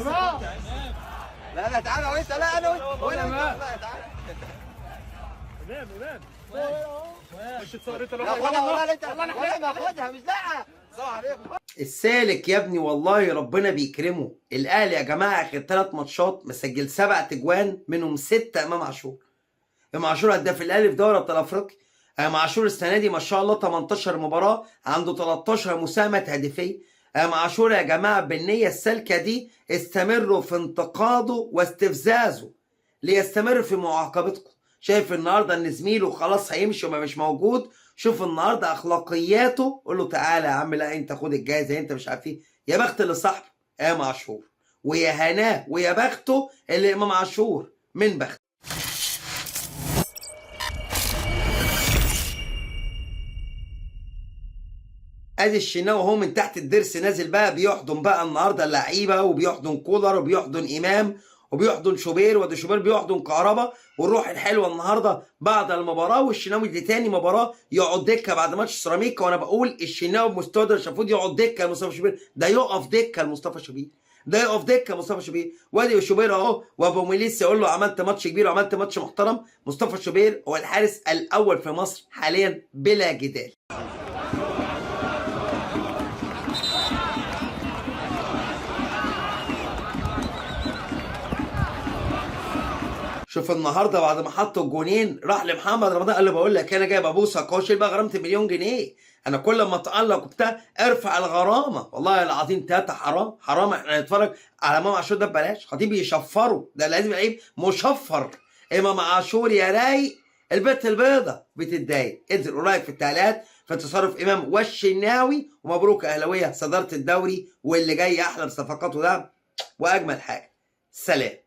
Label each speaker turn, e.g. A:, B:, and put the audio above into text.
A: لا لا تعالى وانت، لا انا وانت، ولا انت، لا تعالى.
B: امام امام، خش تصور انت.
A: لا خدها والله، انت والله ما خدها، مش لا. السلام عليكم.
C: السالك يا ابني والله ربنا بيكرمه. الاهلي يا جماعة اخر 3 ماتشات مسجل 7 تجوان، منهم 6 امام عاشور. امام عاشور هداف الاهلي في دوري ابطال افريقيا. امام عاشور السنة دي ما شاء الله 18 مباراة عنده 13 مساهمة تهديفيه. امام عاشور يا جماعة بالنية السالكه دي استمروا في انتقاده واستفزازه ليستمر في معاقبتكم. شايف النهارده ان زميله خلاص هيمشي وما مش موجود، شوف النهارده اخلاقياته، قول له تعالى يا عم، لا انت خد الجايزة انت مش عارف ايه. يا بخت اللي صاحبه امام عاشور، ويا هناه ويا بخته اللي امام عاشور من بخت. ادي الشناوي اهو من تحت الضرس نازل بقى، بيحضن بقى النهارده اللعيبة، وبيحضن كولر، وبيحضن امام، وبيحضن شوبير، وادي شوبير بيحضن كهربا. والروح الحلوة النهارده بعد المباراة، والشناوي دي تاني مباراة يقعد دكه بعد ماتش سيراميكا. وانا بقول الشناوي بمستوى ده مش المفروض يقعد دكه لمصطفى شوبير، ده يقف دكه لمصطفى شوبير، ده يقف دكه مصطفى شوبير. وادي شوبير اهو، وابو ميليس يقول له عملت ماتش كبير وعملت ماتش محترم. مصطفى شوبير هو الحارس الاول في مصر حاليا بلا جدال. شوف النهارده بعد ما حطوا الجونين راح لمحمد رمضان قال له بقول لك انا جايب ابوسك اهو، شيل بقى غرامة مليون جنيه، انا كل ما اتالق وبتاع ارفع الغرامة. والله العظيم تلاتة حرام حرام، احنا نتفرج على امام عاشور ده ببلاش، خطيب يشفره ده لازم لعيب مشفر. امام عاشور يا رايق، البت البيضة بتتضايق. انزل قول رايك في التعليقات في تصرف امام والشناوي، ومبروك اهلاويه صدارة الدوري، واللي جاي احلى بصفقاته ده واجمل حاجة. سلام.